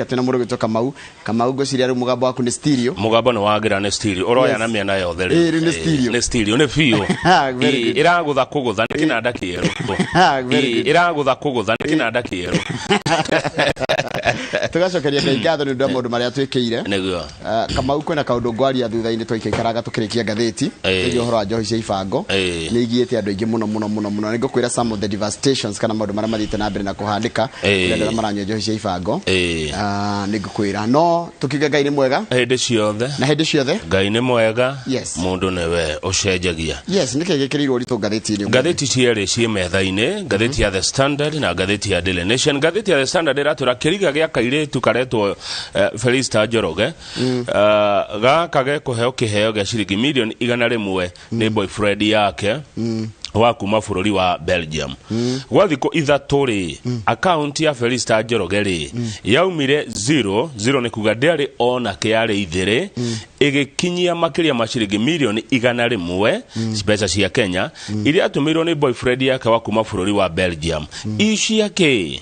Twĩna mũndũ gwĩtwo Kamau. Kamau, ngwĩciria rĩu mũgambo waku nĩ stereo. Mũgambo nĩ wagira, nĩ stereo ũroya. Yes. Na mĩena yothe. Ĩĩ, rĩu nĩ stereo. Nĩ stereo nĩ biũ. Very good. Ĩragũtha kũgũtha nĩ kĩnanda kĩerũ. Very good. Ĩragũtha kũgũtha nĩ kĩnanda kĩerũ. Tũgacokeria Ngai ngatho nĩ ũndũ wa maũndũ marĩa twĩkĩire. Nĩguo. Kamau, kwĩna kaũndũ ngwaria thutha-inĩ twaikaikaraga tũkĩrĩkia ngathĩti ĩgiĩ ũhoro wa njohi cia ibango. Nĩ igiĩte andũ aingĩ mũno mũno mũno mũno. Nĩ ngũkwĩra some of the devastations kana maũndũ marĩa mathiĩte na mbere na kũhandĩka kũrĩ andũ arĩa maranyua njohi cia ibango. Nĩ ngũkwĩra, no tũkiuge Ngai nĩ mwega. Hĩndĩ ciothe. Na hĩndĩ ciothe. Ngai nĩ mwega. Yes. Mũndũ nĩwe ũcenjagia. Yes, nĩkĩ gĩkĩrĩirwo ũritũ ngathĩti-inĩ ũmũthĩ? Ngathĩti cierĩ ciĩ metha-inĩ, ngathĩti ya The Standard na ngathĩti ya Daily Nation. Ngathĩti ya The Standard ĩratwĩra kĩriga gĩa kairĩtu karetwo Felista Njoroge. Gaka gekũheo kĩheo gĩa ciringi mirioni 100 nĩ boyfriend yake wa kuma bũrũri wa Belgium. Gwa thikũ 3 rĩ, akaunti ya Felista Njoroge rĩ, yaumire 0 0, nĩ kuga ndĩarĩ ona kĩarĩ ithĩrĩ, ĩgĩkinyia makĩria ma ciringi mirioni 100 mbeca cia Kenya iria atũmĩirwo nĩ boyfriend yake wa kuma bũrũri wa Belgium. Icia kĩ?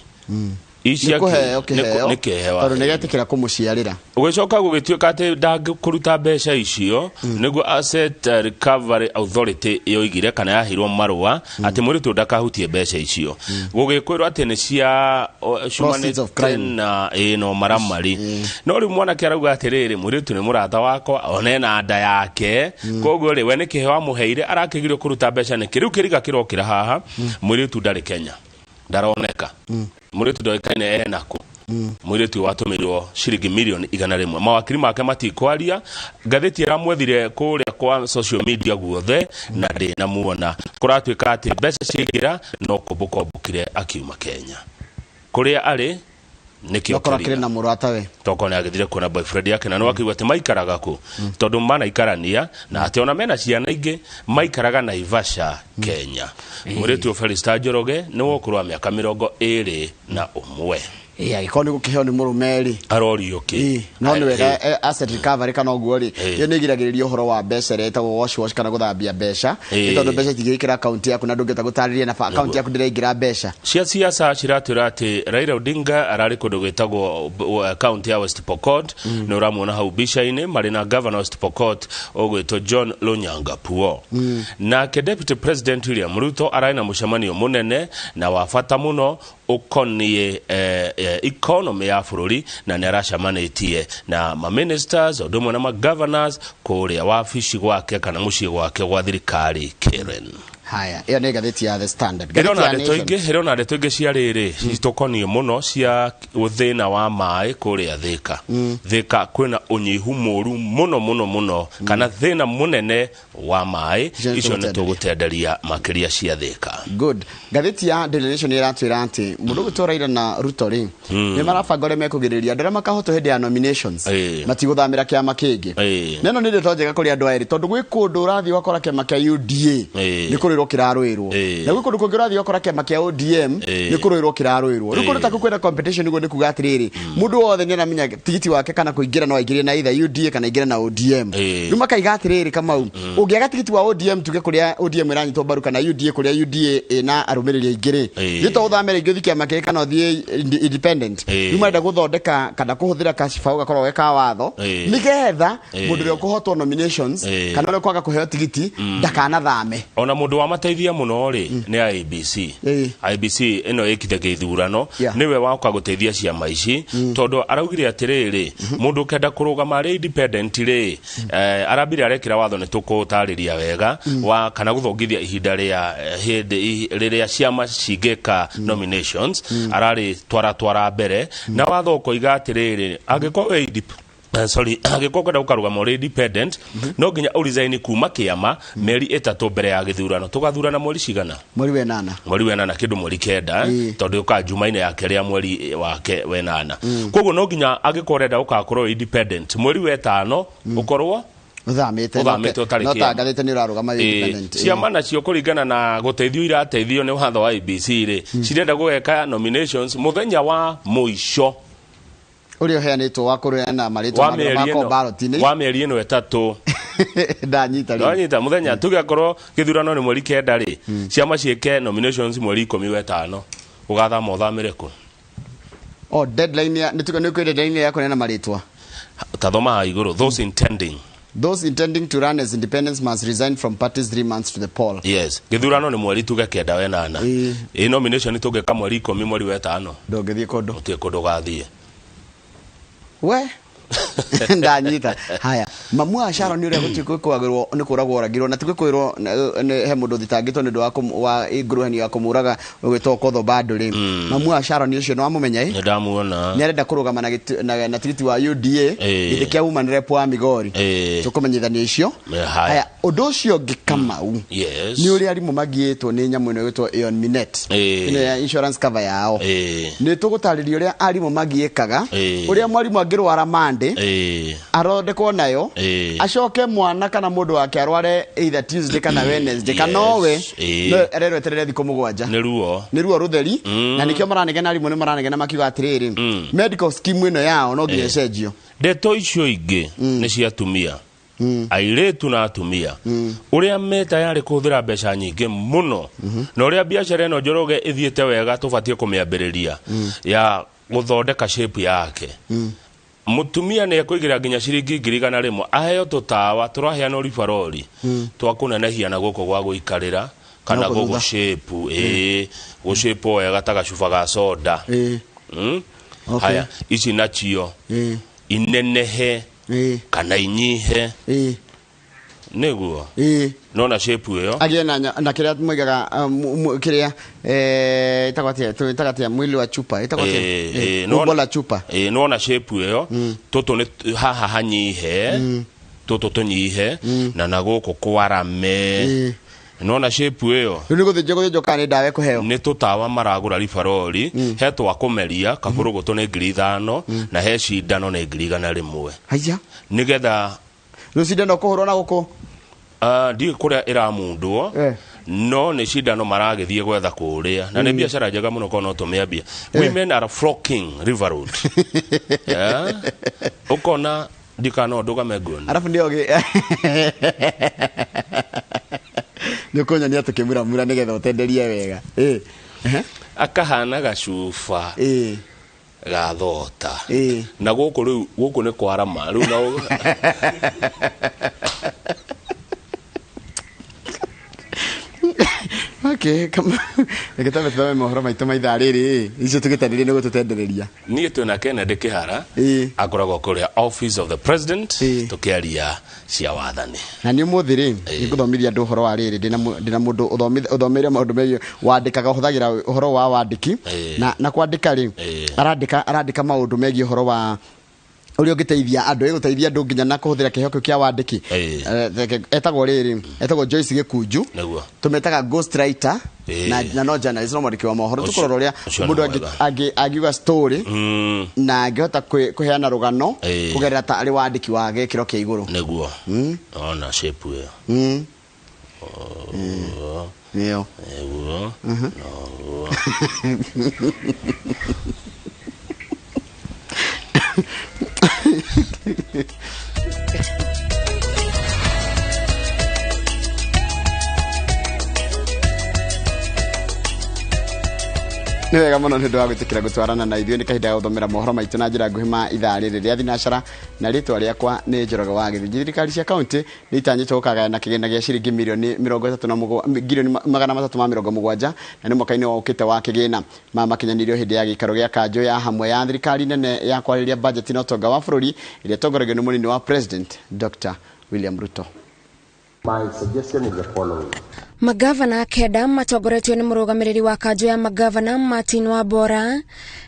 Icia Nĩ kũheo kĩheo. Nĩ kĩheo. Tondũ nĩ getĩkĩra kũmũciarĩra. Ũgĩcoka gũgĩtuĩka atĩ ndangĩkũruta mbeca icio, nĩguo Asset Recovery Authority yoigire kana yaheirwo marũa atĩ mũirĩtu ũyũ ndakahutie mbeca icio. Gũgĩkwĩrwo atĩ nĩ cia Proceeds of crime. na ĩ no maramari. No rĩu mwanake arauga atĩrĩrĩ, mũirĩtu nĩ mũrata wakwa, ona ena nda yake, koguo rĩ, we nĩ kĩheo amũheire, arakĩgirio kũruta mbeca nĩkĩ? Rĩu kĩriga kĩrokĩra haha, mũirĩtu ndarĩ Kenya, ndaroneka, mũirĩtu ndoĩkaine enakũ. Mũirĩtu ũyũ watũmĩirwo ciringi mirioni 100, mawakiri make matikwaria. Ngathĩti ĩramwethire kũrĩa kwa social media guothe na ndĩnamuona. Kũratuĩka atĩ mbeca ciaingĩra no kũmbũka ombũkire akiuma Kenya. Kũrĩa arĩ nĩkĩo Nokorwo kĩriga. akĩrĩ na mũratawe. Tokorwo nĩ agĩthire kuona boyfriend yake na nĩ akĩigua atĩ maikaraga kũ, tondũ manaikarania na atĩ ona mena ciana ingĩ, maikaraga Naivasha, Kenya. Mũirĩtu ũyũ Felista Njoroge nĩ wa ũkũrũ wa mĩaka 21. Ĩ angĩkorwo nĩ gũkĩheo nĩ mũrũme rĩ, arorio kĩ? Ĩ, no nĩ wega asset recovery kana ũguo rĩ, Ĩ. ĩyo nĩ ĩgiragĩrĩria ũhoro wa mbeca ĩrĩa ĩtagwo wash wash kana gũthambia mbeca, Ĩ. nĩ tondũ mbeca itingĩingĩra akaunti yaku na ndũngĩhota gũtarĩria na akaunti yaku ndĩraingĩra mbeca. Cia siasa ciratwĩra atĩ Raila Odinga ararĩ kũndũ gwĩtagwo kaunti ya West Pokot. Nĩ ũramuona hau mbica-inĩ marĩ na governor West Pokot ũgwĩtwo John Lonyangapuo. Nake Deputy President William Ruto ararĩ na mũcemanio mũnene na wa bata mũno ũkoniĩ economy ya bũrũri, na nĩ aracemanĩtie na maministers o ũndũ ũmwe na magovernors kũrĩa wabici gwake kana mũciĩ gwake gwa thirikari Karen. Haya, ĩyo nĩ ngathĩti ya The Standard. Ngathĩti ĩrona ya ndeto Nation. ingĩ, ĩrona ndeto ingĩ cia rĩrĩ citũkoniĩ mũno cia thĩna wa maĩ kũrĩa Thĩka. Thĩka kwĩna ũnyihu mũru mũno mũno mũno kana thĩna mũnene wa maĩ. Icio nĩ Icio nĩ tũgũtenderia. Tũgũtenderia makĩria cia Thĩka. Good. Ngathĩti ya Daily Nation ĩratwĩra atĩ mũndũ ũgwĩtwo Raila na Ruto rĩ, nĩ marabanga ũrĩa mekũgirĩrĩria andũ arĩa makahotwo hĩndĩ ya nominations matigũthamĩra kĩama kĩngĩ. Na ĩno nĩ ndeto njega kũrĩ andũ aya erĩ, tondũ gwĩ kũndũ ũrathiĩ ũgakora kĩama kĩa UDA nĩ kũrũĩrwo kĩrarũĩrwo, na gwĩ kũndũ kũngĩ ũrathiĩ ũgakora kĩama kĩa ODM nĩ kũrũĩrwo kĩrarũĩrwo. Rĩu kũndũ ta kũu kwĩna competition ũguo, nĩ kuga atĩrĩrĩ, mũndũ wothe nĩ aramenya tigiti wake kana kũingĩra no aingĩrie na either UDA kana aingĩre na ODM. Rĩu makaiga atĩrĩrĩ, Kamau, ũngĩaga tigiti wa ODM, tuge kũrĩa ODM ĩranyitwo mbaru, kana UDA kũrĩa UDA ĩna arũmĩrĩri aingĩ rĩ, nĩ to ũthame rĩngĩ ũthiĩ kĩama kĩngĩ kana ũthiĩ independent. Rĩu marenda gũthondeka kana kũhũthĩra kaciba gakorwo ge ka watho, nĩgetha mũndũ ũrĩa ũkũhotwo nominations kana ũrĩa ũkwaga kũheo tigiti ndakanathame. Ona mũndũ wamateithia mũno rĩ nĩ IEBC. IEBC ĩno ĩkite gĩthurano nĩwe waoka gũteithia ciama ici, tondũ araugire atĩrĩrĩ, mũndũ ũkenda kũrũgama arĩ independent rĩ, arambire arekĩra watho, nĩ tũkũtarĩria wega, wa kana gũthongithia ihinda rĩa hĩndĩ rĩrĩa ciama cingĩka nominations. Ararĩ twara twara mbere na watho ũkoiga atĩrĩrĩ, angĩkorwo wĩ sorry, angĩkorwo ũkwenda gũkarũgama ũrĩ independent, no nginya ũresign kuma kĩama mĩeri 3 mbere ya gĩthurano. Tũgathurana mweri cigana? Mweri wenana. Mweri wenana, kĩndũ mweri 9, tondũ ũkaga jumaine ya kerĩ ya mweri wake wenana. Koguo no nginya angĩkorwo ũrenda ũgakorwo wĩ independent, mweri wetano ũkorwo ũthamĩte. Ũthamĩte ũtarĩ no kĩama. Tangathĩte nĩ ũrarũgama wĩ independent. Ciama nacio kũringana na gũteithio irateithio nĩ watho wa IEBC rĩ, cirenda gũgeka nominations mũthenya wa mũico ũrĩa ũheanĩtwo wa kũrũana marĩtwa wa marĩa mĩeri makorwo ĩno ballot-inĩ. Wa mĩeri ĩno 3. Ndanyita rĩu. Ndanyita mũthenya tuge akorwo gĩthurano nĩ mweri 9 rĩ, ciama ciĩke nominations mweri 15, ũgathama ũthamĩre kũ? Oh, deadline ya nĩ nĩ kwĩ deadline ya kũneana marĩtwa. Tathoma haha igũrũ, those intending. Those intending to run as independents must resign from parties 3 months to the poll. Yes, gĩthurano nĩ mweri tuge kenda wenana. Ĩ nomination tũngĩka mweri 10 mweri wa 5. Ndũngĩthiĩ kũndũ. Gũtirĩ kũndũ ũgathiĩ. We ndanyita. Haya, mamu wa Sharon ũrĩa gũtuĩka kwagĩrwo nĩ kũragwo oragirwo na ti kwĩrwo he mũndũ ũthitangĩtwo nĩ ũndũ wa nguruhanio ya kũmũraga ũgĩtwo Kotho bado rĩ. Mamu wa Sharon ũcio nĩ wamũmenya ĩ? Nĩ ndamuona. Nĩ arenda kũrũgama na tigiti wa UDA gĩtĩ kĩa woman rep wa Migori. Tũkũmenyithania icio. Haya, ũndũ ũcio ũngĩ Kamau. Yes. Nĩ ũrĩa arimũ magiĩtwo nĩ nyamũ ĩno ĩgwĩtwo Aon Minet. Ĩno ya insurance cover yao. Nĩ tũgũtarĩria ũrĩa arimũ magiĩkaga, ũrĩa mwarimũ angĩrwara Monday, athondekwo nayo, acoke mwana kana mũndũ wake arware either Tuesday kana Wednesday kana owe no arerwo eterere thikũ 7. Nĩ ruo. Nĩ ruo rũtheri. Na nĩkĩo maranegena arimũ nĩ maranegena makiuga atĩrĩrĩ, medical scheme ĩno yao no nginya ĩcenjio. Ndeto icio ingĩ nĩ cia atumia. Airĩtu na atumia. Ũrĩa me tayarĩ kũhũthĩra mbeca nyingĩ mũno. Na ũrĩa biacara ĩno Njoroge ĩthiĩte wega tũbatiĩ kũmĩambĩrĩria ya gũthondeka shape yake. Mũtumia nĩ ekũigĩra nginya ciringi 100,000 aheo tũtawa tũraheanwo ribarori twa kũnenehia na gũkũ gwa gũikarĩra kana gũgũ shape, gũ shape wega ta gacuba ga soda. Haya, ici nacio inenehe kana inyihe. Nĩguo. Nona shape ĩyo. Agĩe na kĩrĩa moigaga kĩrĩa ĩtagwo atĩa, ĩtagwo atĩa mwili wa chupa, ĩtagwo atĩa? Umbo la chupa. Nona shape ĩyo, tũtũ nĩ haha hanyihe, tũtũ tũnyihe, na gũkũ kwarame. Nona shape ĩyo. Rĩu nĩ gũthĩnjwo kana nĩ ndawa ĩkũheo? Nĩ tũtawa maragũra ribarori, he twa kũmeria, kabũrũgũtũ nĩ 5,000, na he cindano nĩ 100,000. Haiya. Nĩgetha rĩu cindano kũhũrwo na gũkũ? Ndiũĩ kũrĩa ĩramundwo, no nĩ cindano maragĩthiĩ gwetha kũrĩa. Na nĩ biacara njega mũno korwo no tũmĩambie. Women are flocking River Road. Ũkona ndikana ndũgame nguoni. Arabu nĩ ogĩ. Nĩ ũkũnyonia tũkĩmuramura nĩgetha ũtenderie wega. Akahana gacuba. Ga thota. Na gũkũ rĩu, gũkũ nĩ kwarama. Rĩu na Okay, kama reke twambe tũthome mohoro maitũ ma ithaa rĩrĩ, icio tũgĩtenderie nĩ gũtũtendereria. Niĩ twĩna Kennedy Kĩhara, akoragwo kũrĩa Office of the President, tũkĩaria cia wathani. Na nĩ ũmũthĩ rĩ, nĩngũthomithia andũ ũhoro wa rĩrĩ, ndĩna mũndũ ũthomeire maũndũ megiĩ wandĩkaga, ũhũthagĩra ũhoro wa wandĩki, na kwandĩka rĩ, arandĩka maũndũ megiĩ ũhoro wa ũrĩa ũngĩteithia andũ, ĩgũteithia andũ nginya na kũhũthĩra kĩheo kĩu kĩa wandĩki. Etagwo rĩrĩ, etagwo Joyce Gĩkunju. Nĩguo. Tũmetaga ghost writer, na no journalist, no mwandĩki wa mohoro. Tũkũrora ũrĩa mũndũ angiuga story, na angĩhota kũheana rũgano kũgerera ta arĩ wandĩki wa gĩkĩro kĩa igũrũ. Nĩguo. Ona shape ĩyo. Nĩyo. Nĩguo. Noguo. Nĩ wega mũno nĩ ũndũ wa gwĩtĩkĩra gũtwarana na ithuĩ. Nĩ kahinda ga gũthomera mohoro maitũ na njĩra nguhĩ ma ithaa rĩrĩ rĩa thinacara, na rĩtwa rĩakwa nĩ Njoroge wa Gĩthĩnji. Thirikari cia kaunti nĩ itanyĩtwo gũkagayana kĩgĩna gĩa ciringi mirioni mĩrongo ĩtatũ na ngirioni magana matatũ ma mĩrongo mũgwanja, na nĩ mwaka-inĩ ũkĩte wa kĩgĩna. Maya makinyanĩirio hĩndĩ ya gĩikaro gĩa kanjũ ya hamwe ya thirikari nene ya kwarĩrĩria bajeti na ũtonga wa bũrũri ĩrĩa ĩtongoragio nĩ mũnini wa President Dr. William Ruto. My suggestion is the following. Magavana kenda matongoretio nĩ mũrũgamĩrĩri wa kanjũ ya magavana Martin Wambora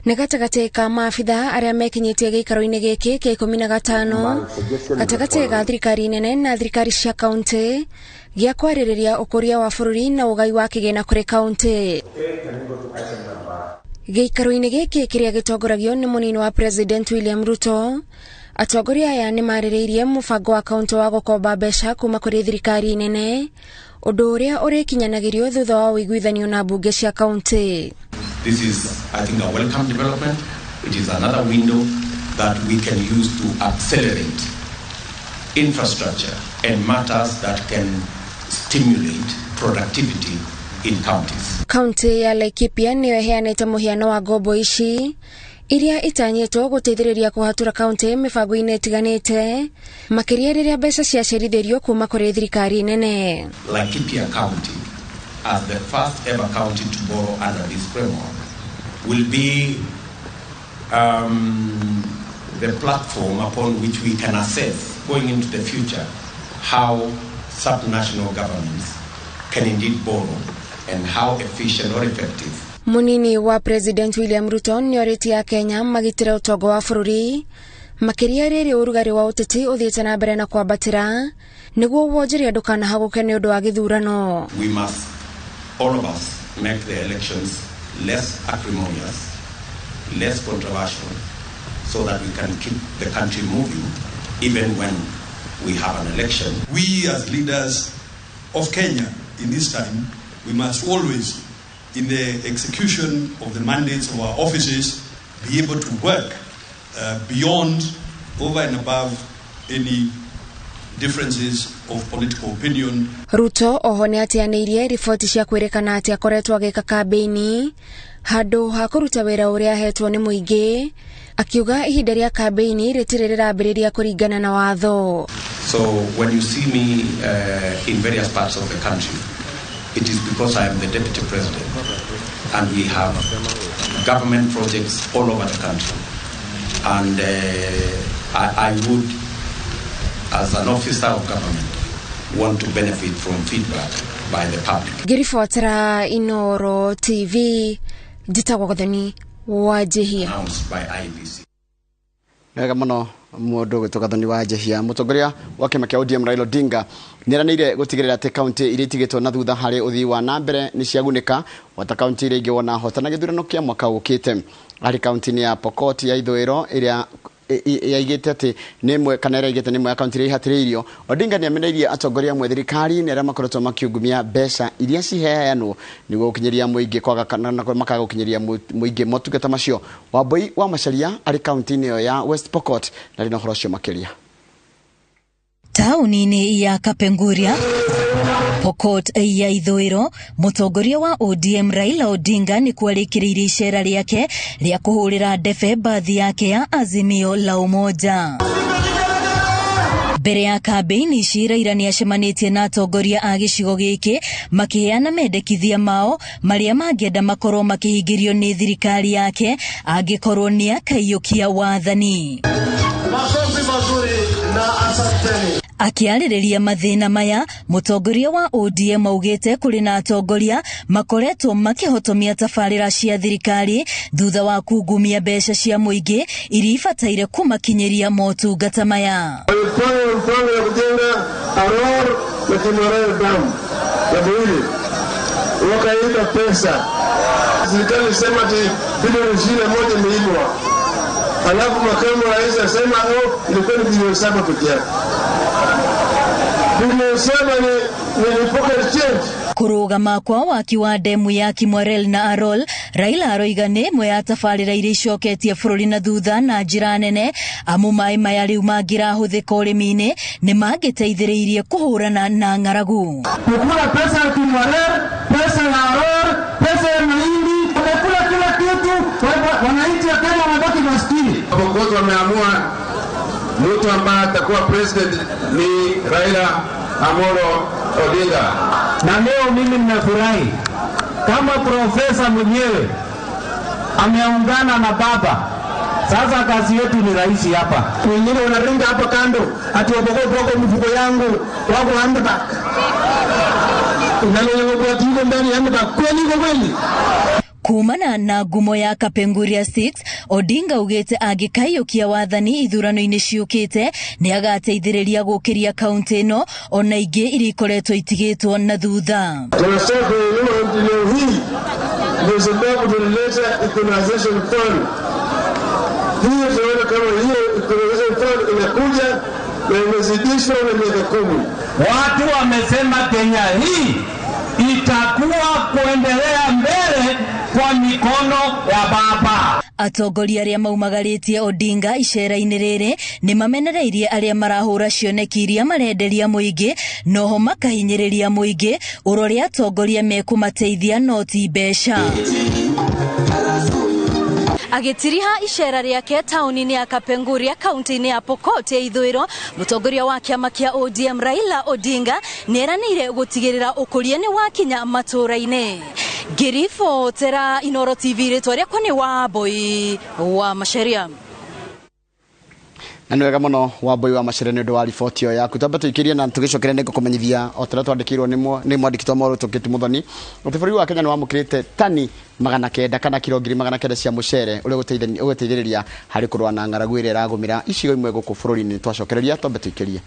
nĩ gatagatĩ ka maabitha arĩa mekinyĩtie gĩikaro-inĩ gĩkĩ kĩa 15 gatagatĩ ga thirikari nene na thirikari cia kaunti gĩa kwarĩrĩria ũkũria wa bũrũri na ũgai wa kĩgĩna kũrĩ kaunti. Gĩikaro-inĩ gĩkĩ kĩrĩa gĩtongoragio nĩ mũnini wa President William Ruto, atongoria aya nĩ marĩrĩirie mũbango wa kaunti wa gũkomba mbeca kuma kũrĩ thirikari nene, ũndũ ũrĩa ũrĩkinyanagĩrio thutha wa ũiguithanio na mbunge cia kaunti. This is, I think, a welcome development. It is another window that we can use to accelerate infrastructure and matters that can stimulate productivity in counties. Kaunti ya Laikipia nĩyo ĩheanĩte mũhiano wa ngombo ici Iria itanyĩtwo gũteithĩrĩria kũhatũra kaunti mĩbango-inĩ ĩtiganĩte makĩria rĩrĩa mbeca ciacerithĩrio kuma kũrĩ thirikari nene. Laikipia County, as the first ever county to borrow under this framework, will be the platform upon which we can assess, going into the future, how subnational governments can indeed borrow and how efficient or effective. Munini wa President William Ruto nĩorĩtie Akenya magitĩre ũtonga wa bũrũri makĩria rĩrĩ ũrugarĩ wa ũteti ũthiĩte na mbere na kwambatĩra nĩguo wonjoria ndũkanahagũke nĩ ũndũ wa gĩthurano. We must, all of us, make the elections less acrimonious, less controversial, so that we can keep the country moving even when we have an election. We as leaders of Kenya in this time, we must always, in the execution of the mandates of our offices, be able to work beyond, over and above any differences of political opinion. Ruto oho nĩateanĩirie riboti cia kwĩrĩkana atĩ akoretwo agĩka kambĩini handũ ha kũruta wĩra ũrĩa ahetwo nĩ mũingĩ, akiuga ihinda rĩa kambĩini rĩtirĩ rĩrambĩrĩria kũringana na watho. So when you see me in various parts of the country, it is because I am the deputy president and we have government projects all over the country. And I would, as an officer of government, want to benefit from feedback by the public. Ngĩribotera Inoro TV, njĩtagwo Gathoni wa Njihia. Announced by IEBC. Wega mũno mũndũ gwĩtwo Gathoni wa Njihia. Mũtongoria wa kĩama kĩa ODM Raila Odinga nĩeranĩire gũtigĩrĩra atĩ kaunti iria itigĩtwo na thutha harĩ ũthii wa na mbere nĩ ciagunĩka ota kaunti iria ingĩ wona hotana gĩthurano kĩa mwaka ũkĩte. Harĩ kaunti-inĩ ya Pokot ya ithũĩro ĩrĩa yaigĩte atĩ nĩ ĩmwe kana ĩrĩa ĩigĩte nĩ ĩmwe ya kaunti iria ihatĩrĩirio, Odinga nĩameneirie atongoria amwe thirikari-inĩ arĩa makoretwo makiungumia mbeca iria ciheanwo nĩguo gũkinyĩria mũingĩ kwaga kana makaga gũkinyĩria mũingĩ motungata macio. Wambui wa Macharia arĩ kaunti-inĩ ĩyo ya West Pokot na rĩ na ũhoro ũcio makĩria. Taũni-inĩ ya Kapenguria, Pokot ya ithũĩro, mũtongoria wa ODM Raila Odinga nĩ kwarĩkĩrĩirie icera rĩake rĩa kũhũrĩra ndebe mbathi yake ya Azimio la Umoja. Mbere ya kambĩini ici, Raila nĩacemanĩtie na atongoria a gĩcigo gĩkĩ makĩheana mendekithia mao marĩa mangĩenda makorwo makĩhingĩrio nĩ thirikari yake angĩkorwo nĩakaiyũkia wathani. Akĩarĩrĩria mathĩna maya, mũtongoria wa ODM augĩte kũrĩ na atongoria makoretwo makĩhotomia tabarĩra cia thirikari thutha wa kungumia mbeca cia mũingĩ iria ibataire kũmakinyĩria motungata maya. Walipanga mpango ya kujenga Aror na Kimwarer Dam ya Buhili, wakaiba pesa. Serikali ilisema ati bilioni 21 imeibwa, alafu makamu wa rais asema oh, ilikuwa ni bilioni 7 peke yake. Bilioni 7 ni pocket change. Kũrũgama kwa waki wa ndemu ya Kimwarer na Arol, Raila aroiga nĩ ĩmwe ya tabarĩra iria icoketie bũrũri na thutha na njĩra nene, amu maĩ maya rĩu mangĩrahũthĩka ũrĩmi-inĩ nĩ mangĩteithĩrĩirie kũhũrana na ng'aragu. Kukula pesa ya Kimwarer, pesa ya Arol, pesa ya mahindi, wamekula kila kitu, wananchi wa Kenya wamebaki maskini. Viongozi wameamua mtu ambaye atakuwa president ni Raila Amolo Odinga. Na leo mimi nimefurahi kama profesa mwenyewe ameungana na baba. Sasa kazi yetu ni rahisi hapa. Wengine wanaringa hapa kando ati waboko mfuko yangu wako handbag. Unalo ndani handbag kweli kweli. Kumana na ngumo ya Kapenguria 6, Odinga augĩte angĩkaiyũkia wathani ithurano-inĩ ciũkĩte nĩ agateithĩrĩria gũkĩria kaunti ĩno ona ingĩ iria ikoretwo itigĩtwo na thutha. Tunataka kuinua leo hii ndio sababu tulileta equalization fund. Hiyo tunaona kama hiyo equalization fund inakuja na imezidishwa na miaka 10. Watu wamesema Kenya hii itakuwa kuendelea mbele kwa mikono ya baba. Atongoria arĩa maumagarĩtie Odinga icera-inĩ rĩrĩ nĩ mamenereirie arĩa marahũra cioneki iria marenderia mũingĩ noho makahinyĩrĩria mũingĩ ũrore atongoria mekũmateithia no ti mbeca. Agĩtiriha icera rĩake taũni-inĩ ya Kapenguria kaunti-inĩ ya Pokot ya ithũĩro, mũtongoria wa kĩama kĩa ODM Raila Odinga nĩeranĩire gũtigĩrĩra ũkũria nĩ wakinya matũũra-inĩ. Ngĩribotera Inooro TV, rĩtwa rĩakwa nĩ Wambui wa Macharia. Na nĩ wega mũno, Wambui wa Macharia, nĩ ũndũ wa riboti ĩyo yaku. Twambe tũikĩrie na tũgĩcokere nĩ ngũkũmenyithia o ta ũrĩa twandĩkĩirwo nĩ mwandĩki wa mohoro Tũkĩti Mũthoni atĩ bũrũri wa Kenya nĩ wamũkĩrĩte tani 900 kana kiro 900,000 cia mũcere ũrĩa ũgũteithĩrĩria harĩ kũrũa na ng'aragu ĩrĩa ĩragũmĩra icigo imwe gũkũ bũrũri-inĩ. Twacokereria, twambe tũikĩrie.